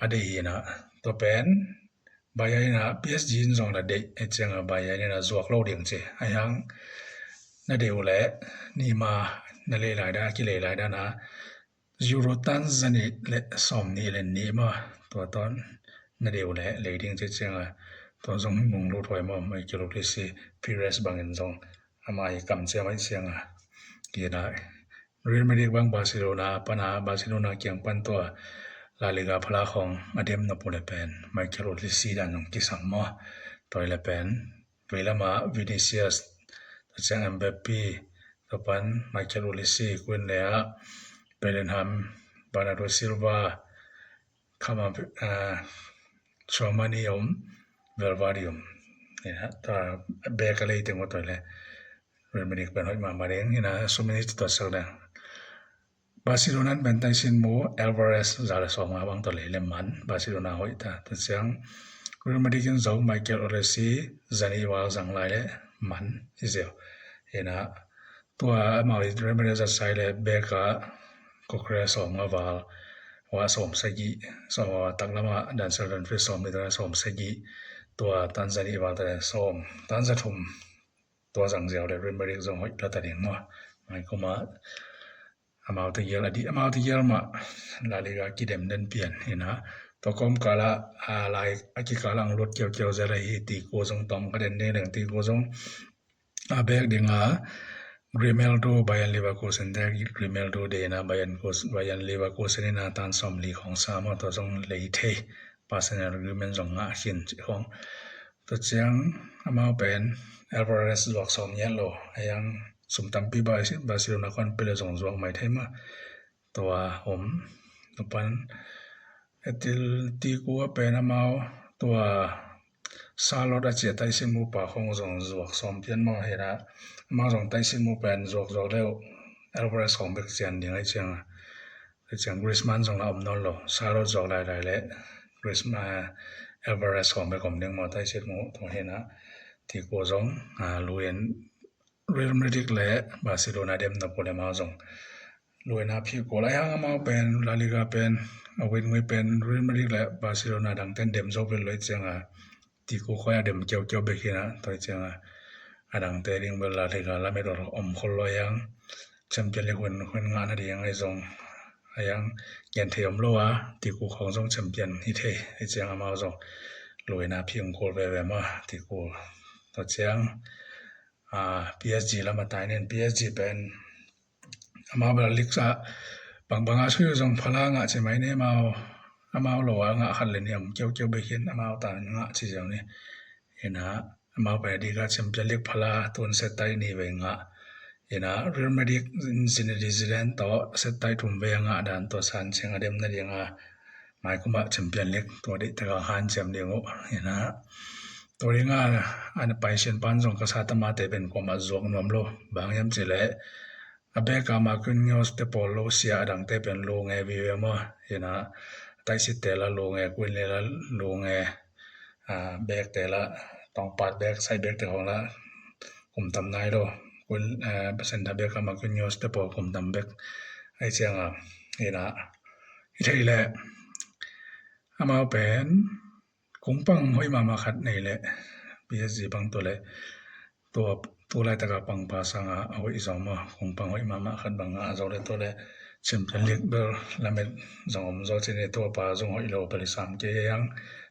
a deih ina, tua pen Bayern ina P S G in zong la deih e cianga Bayern ina zuak lo ding ci a hiang. Na deih uh le nima na lei lai dan, a kilei lai dan a Euro tan zanih le sawm nih le nih ma, tua tawn na deih uh le lei ding ci cianga tua zong nung lut huai ma, Michael Olise, Pires bangin zong ama hi kam ciam ai cianga kina. Real Madrid bang Barcelona pana, Barcelona kiang pan tua La Liga phala khong a dem na pu le pen Michael Olise dan zong kisam ma, tua le pen vei lama Vinicius, tua ciang Mbappe, tua pan Michael Olise, kuin le a Bellingham, Bernardo Silva, Cama, ah, Tchouaméni om, Valverde om. Ina, tua bek a lei teng tua le Real Madrid pen hoih mahmah ding ina, sumini tua sak dang. Barcelona in pen taisin mu Alvarez za le sawm nga bang tawh lei le man, Barcelona hoih ta. Tua ciang Real Madrid in zo Michael Olise zanih val zang lai le man hi zeu. Ina tua amau Real Madrid zat sai le bek a Cucurella sawm nga val, wa sawm sagih, sawm nga val, taklama Denzel Dumfries sawm nih, sawm sagih, tua tan zanih val ta le sawm, tan za thum tua zang ziau le Real Madrid zong hoih la ta ding maw. Mai kuma amau te gial a di, amau te gial mah La Liga kidem den pian ina. Tua kawm kala, a, lai a kikala ang lut kiaukiau zel ahi, Tico zong tawm ka den ding leng, Tico zong a bek dinga Grimaldo, Bayern Leverkusen te Grimaldo deina Bayern Kus-, Bayern Leverkusen ina tan sawm li khong sa maw, tua zong lei thei, personal agreement zong ngah khin ci khong. Tua ciang amau pen Alvarez zuak sawm ngiat lo, a hiang sum tampi Barcelona khuan pele zong zuak mai thei ma. Tua om, tua pan Atletico a pen amau tua Charlotte a cih a taisit mu pa khong zong zuak sawm pian maw hi na. Amau zong taisit mu pen zuak zuak leh Alvarez khong bek cian ding ahi ciang a, ahi ciang Griezmann zong la om nawn lo. Charlotte zuak lailai leh Griezmann, Alvarez khong bek om ding maw taisit mu tua hi na. Tiku zong lui in Real Madrid le Barcelona dem na pule mau zong lui na phi ko lai hang amau pen La Liga pen a win ngui pen Real Madrid le Barcelona dangten dem zo vel loi ciang a tiku khoi a dem kiaukiau bek hi na toi ciang a a dangte ding bel La Liga lamet om khol loi hang Champion League hun hun ngah na ding ahi zong ahi hang gen thei om lo a tiku khong zong champion hi thei ahi ciang amau zong lui na phi ung kul veve ma tiku tua ciang PSG lam a tai nen PSG pen amau bel league ah bangbang a sui zong phala ngah ci mai ni amau amau lo a ngah khat le ni om kiaukiau bek hin amau ta ngah ci ziau ni hi na amau pen a dik a Champion League phala tun set tai ni vei ngah hi na Real Madrid Zinedine Zidane tawh set tai thum vei a ngah dan tawh san ciang a dem na ding a mai kum ah Champion League tua deih tak a hanciam ding uh hi na tua ding a an paisian pan zong ka sa tamate pen kuamah zuak nuam lo bang hiam ci leh a bek a Marquinhos te pawl lo sia a dangte pen lo nge vive maw hi na taisit te la lo nge kuin le la lo nge bek te la tongpat bek sai bek te khong la kum tam nai lo kuin center bek a Marquinhos te pawl kum tam bek ahi ciang a hi na hi thei leh amau pen kung pang hoih mahmah khat nei leh PSG pang tua leh tua tu laitaka pangpa sanga a hoih zaw maw kung pang hoih mahmah khat bang ngah zaw leh tua leh Champion League bel lamet zong om zaw cin i tua pa zong hoih lo pali sam kei hang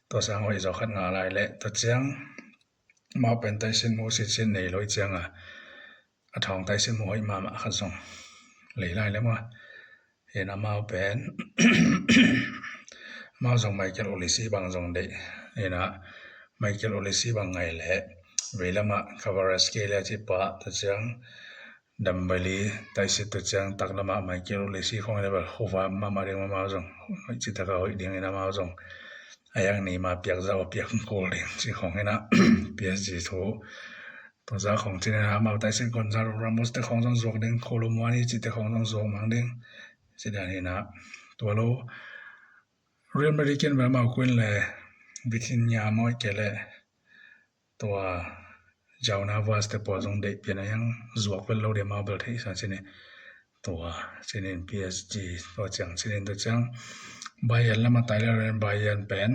tua sang hoih zaw khat ngah lai leh tua ciang amau pen taisin mu sitsin nei lo i ciang a a thawng taisin mu hoih mahmah khat zong lei lai leh maw hi na amau pen amau zong Michael Olise bang zong deih hi na Michael Olise bang ngai leh vei lamah Kvaratskhelia ci pa tua ciang Dembele taisit tua ciang tak lamah Michael Olise khong level huva mahmah ding amau zong hoih ci taka hoih ding hi na amau zong a yang ni ma piak zau a piak kul ding ci khong hi na PSG thu tua za khong cin hi na amau taisit Gonzalo Ramos te khong zong zuak ding Kolo Muani ci te khong zong zuak mang ding ci dan hi na tua lo Real Madrid kin bel amau kuin le Vitinha maw i ke le tua João Navas te pawl zong deih pian a hiang zuak vel lo ding amau bel theihsa cin hi tua cinin PSG tua ciang cinin tua ciang Bayern lam a tai le Bayern pen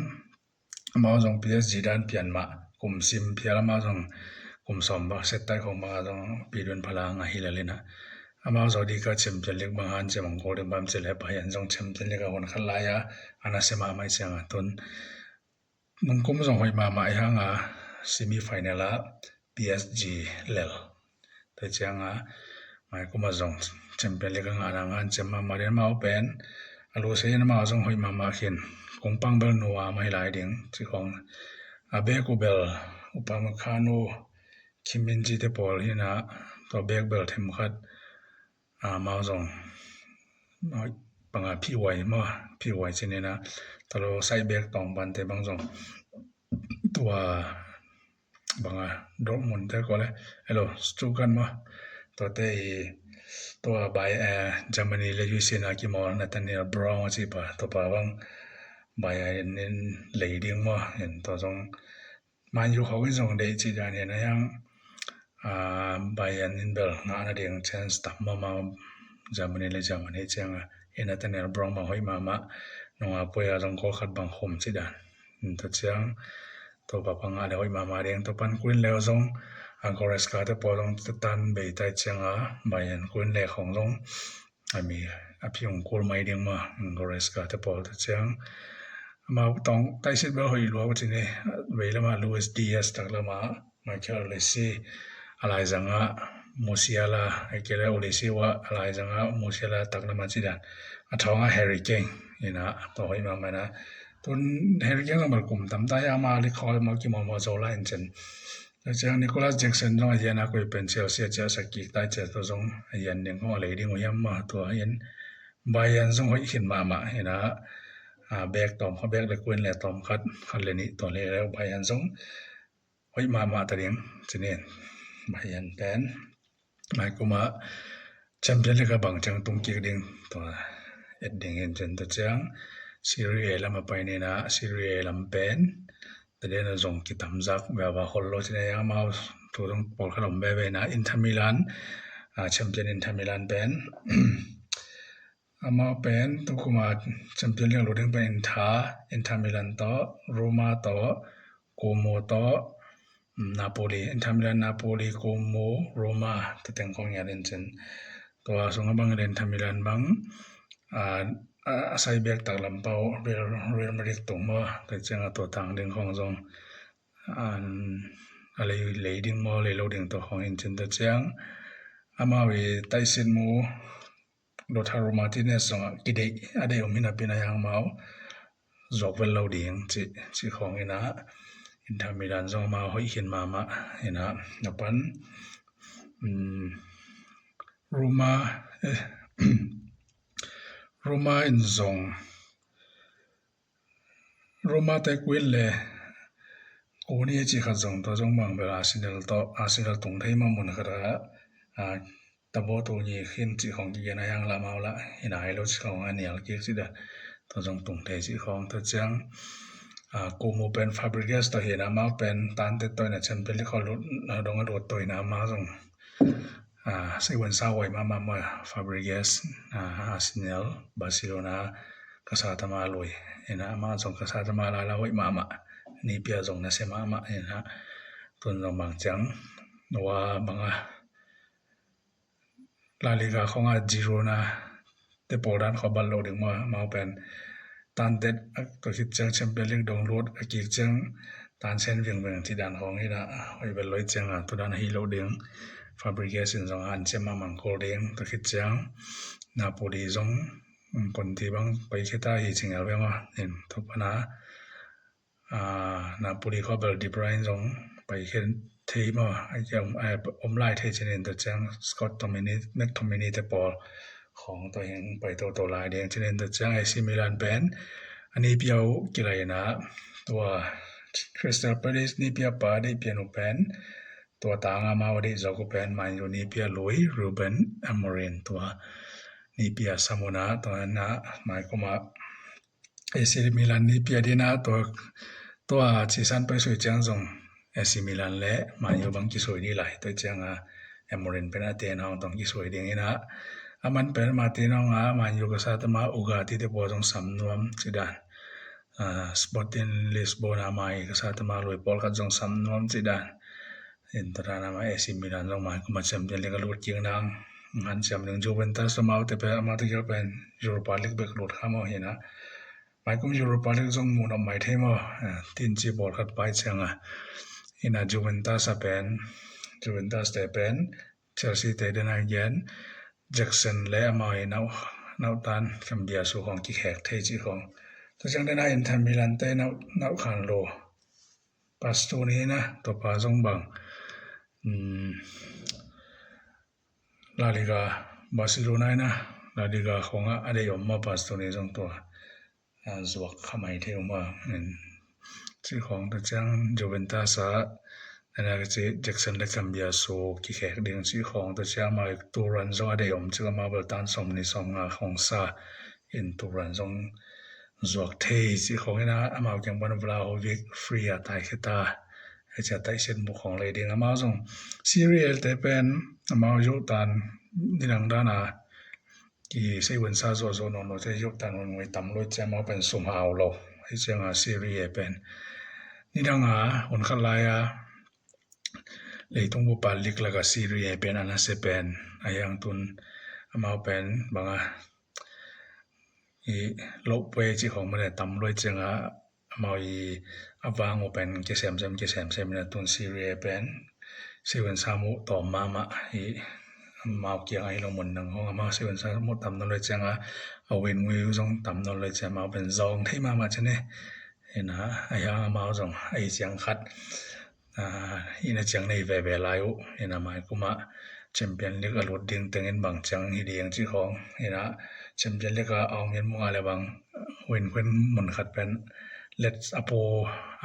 amau zong PSG dan pian mah kum sim phial amau zong kum sawm bang set tai khong bang a zong pidun phala ngah hi lel hi na amau zong dik a Champion League bang hanciam ang kul ding bam ci le Bayern zong Champion League a hun khat lai a a nasia mahmah i ciang a tun nungkum zong hoih mahmah i hang a semi final a PSG lel tua ciang a mai kum a zong Champion League a ngah na ngan ciam mahmah ding amau pen a lu sei in amau zong hoih mahmah khin kung pang bel nua mai lai ding ci khong a bek uh bel Upamecano Kim Min-jae te pawl hi na tua bek bel them khat amau zong panga P Y maw P Y cin hi na tua lo sai bek tawng pan te bang zong tua banga Dortmund te ko le hello Stuttgart maw tua te i tua bai Germany le U S A na kimawl Nathaniel Brown a ci pa tua pa bang Bayern in lei ding maw in tua zong Man U khawng in zong deih cih dan hi na hiang Bayern in bel ngah na ding chance tam mahmah Germany le Germany ciang a hi Nathaniel Brown bang hoih mahmah nunga poi a zong goal khat bang khum cih dan in tua ciang tua pa pang ngah le hoih mahmah ding tua pan kuin le zong a Goretzka te pawl zong tan bei tai ciang a Bayern kuin le khawng zong a mi a phi ung kul mai ding ma Goretzka te pawl te ciang amau tawng taisit bel hoih lua va cin hi vei lama Luis Diaz tak lama Michael Olise a laizanga Musiala a kele Olise wa a laizanga Musiala tak lama ci dan a thawng a Harry Kane ina tawh hoih mahmah ina tun Harry Kane lamah kum tam ta hi ama likhawl ma kimawmaw zo la in cin Tua ciang Nicolas Jackson zong a hian a koi pen Chelsea a ciahsak kik tai ciah tua zong a hian ding hong a lei ding uh hiam ma tua hian Bayern zong hoih khin mahmah hina a bek tawm kha bek le kuin le tawm khat khat le nih tua le le Bayern zong Hoih mahmah ta ding, cinin. Bayern pen mai kuma Champion League a bang ciang tung kik ding, tua et ding in cin ta ciang Serie A lam a pai nina, Serie A lam pen tadena zong kitamzak veva hol lo cina yang mau tu dong pawlkhat om veve na Inter Milan, champion Inter Milan pen amau pen tukuma Champion League lo ding pen Inter, Inter Milan tawh, Roma tawh, Como tawh, Napoli, Inter Milan, Napoli, Como, Roma, tua teng khong ngiat in cin. Tua sung a bang Inter Milan bang a sai bek tak lampau Real Madrid tung maw, tua ciang a tua tang ding khong zong a lei, lei ding maw, lei lo ding tua khong in cin tua ciang amau i taisin mu Lautaro Martinez zong a kideih a deih om hina pina yang mau zuak vel lo ding ci, ci khong ina Inter Milan zong amau hoih khin mahmah ina na pan Roma, eh, Roma in zong Roma te kuin le kuni ci khat zong tua zong bang bel Arsenal tawh, Arsenal tung thei ma mun khat a tabo tu ni khin ci khong kigen a yang la mau la hina ai lo ci khong a nial kik ci da tua zong tung thei ci khong tua ciang Como pen Fabregas tawh hina mau pen tante tawh hina Champion League khol dong a lut tawh hina mau zong Seven sa huai mahmah maw Fabregas, Arsenal, Barcelona ka sa tama lui ina amah zong ka sa tama lala huai mahmah, nipia zong na se mahmah ina tun zong bang ciang nua banga La Liga khonga Girona te pawl dan khua bal lo ding maw, amau pen tan det tua khit ciang Champion League dong lut a kik ciang tan sen vingving ci dan khong ina hoih bel loi ciang a tu dan a hi lo ding. Fabregas in zong han ciam a mangkol ding tua khit ciang Napoli zong kon ti bang pai khita hi cing el veng a in thupana Napoli khua bel De Bruyne zong pai khen thei maw, om lai thei cinin tua ciang Scott McTominay te pawl khong tua hing pai toto lai ding cinin tua ciang AC Milan pen a nipia uh kilaina tua Crystal Palace nipia pa deih pian uh pen tua tanga mau a deih zawk uh pen Man U nipia lui Ruben Amorim tua nipia samuna tua na mai kuma AC Milan nipia dina tua tua cisan pai sui ciang zong AC Milan le Man U bang kisui di lai tua cianga Amorim pen a ten hong tong kisui ding ina aman pen Martin hong a Man U ka sa tama Ugarte te pawl zong sam nuam ci dan Sporting Lisbon a mai ka sa tama lui pawl khat zong sam nuam ci dan in tua dan ama AC Milan zong mai kuma Champion League a lut kik nang ngan siam ding Juventus amau te pen amau te gel pen Europa League bek lut kha maw hina mai kum Europa League zong mun om mai thei maw tin ci pawl khat pai cianga ina Juventus a pen Juventus te pen Chelsea te dena gen Jackson le amau i nauhtan Cambiasu khong kikhek thei ci khong tua ciang dena Inter Milan te nauh khan lo Pastoni na tua pa zong bang La Liga Barcelona ina La Liga khonga a deih om ma Pastoni zong tua zuak khamai thei um a ci khong ta ciang Juventus a ina ka ci Jackson le Cambiasu kikhek ding ci khong ta ciang mai Turan zong a deih om ci ka ma bel tan som ni som nga khong sa in Turan zong zuak thei ci khong ina amau kiang pan Vlahovic free a tai kheta hei cia taisen buk khong lei ding amau zong Serie A te pen amau yoh tan nidang dana ki sei wen sa zuah zuah nawn lo te yoh tan wen ngoi tam lo cia amau pen sum hau lo hei cianga Serie A pen nidanga hun khat lai a leitung bupa lik laka Serie A pen ana se pen a hiang tun amau pen banga i loh pue ci khong mane tam luai cianga amau i a vang uh pen kisemsem kisemsem ina tun Serie A pen seven sa muh tawm mahmah i amau kiang ahi lo mun nang hong amau seven sa muh tam nawn luai cianga a win ngui uh zong tam nawn luai cianga amau pen zong thei mahmah cine ina a hiang amau zong ahi ciang khat ina ciang nei veve lai uh ina mai kuma Champion League a lut ding tengin bang ciang hi ding ci khong ina Champion League a aung in munga le bang win khuin mun khat pen Leeds a pu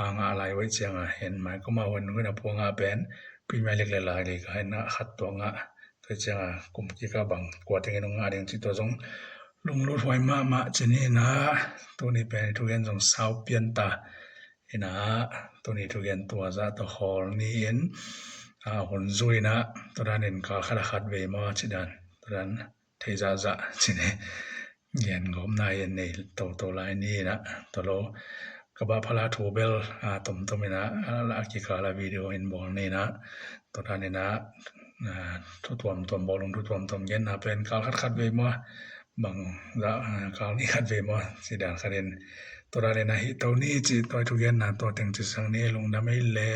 a ngah lai uh ciang a, en mai kawm a hun hun a pu a ngah pen Premier League le La Liga in a khat tua ngah. Tua ciang a kum kik a bang kua teng in hong ngah ding cih tua zong lunglut huai mahmah ci ni in a, tuni pen i thugen zong sau pian ta. In a, tuni thugen tua zah tawh hawl ni in, a, hun zui in a, tua dan in kal khat a khat vei maw ci dan, tua dan thei zahzah ci ni. Gen gawpna in nei toto lai ni in a, tua lo ka bah phala thu bel, a, tomtom in a, a, a kikal a video in bawl ni in a, tua dan in a, a, thu tuamtuam, bawlung thu tuamtuam genna pen kal khat khat vei maw, bang zah, a, kal nih khat vei maw ci dan khat in, tua dan in a hih to ni ci, tua i thugenna tua teng ci sang ni, lungdam ei le.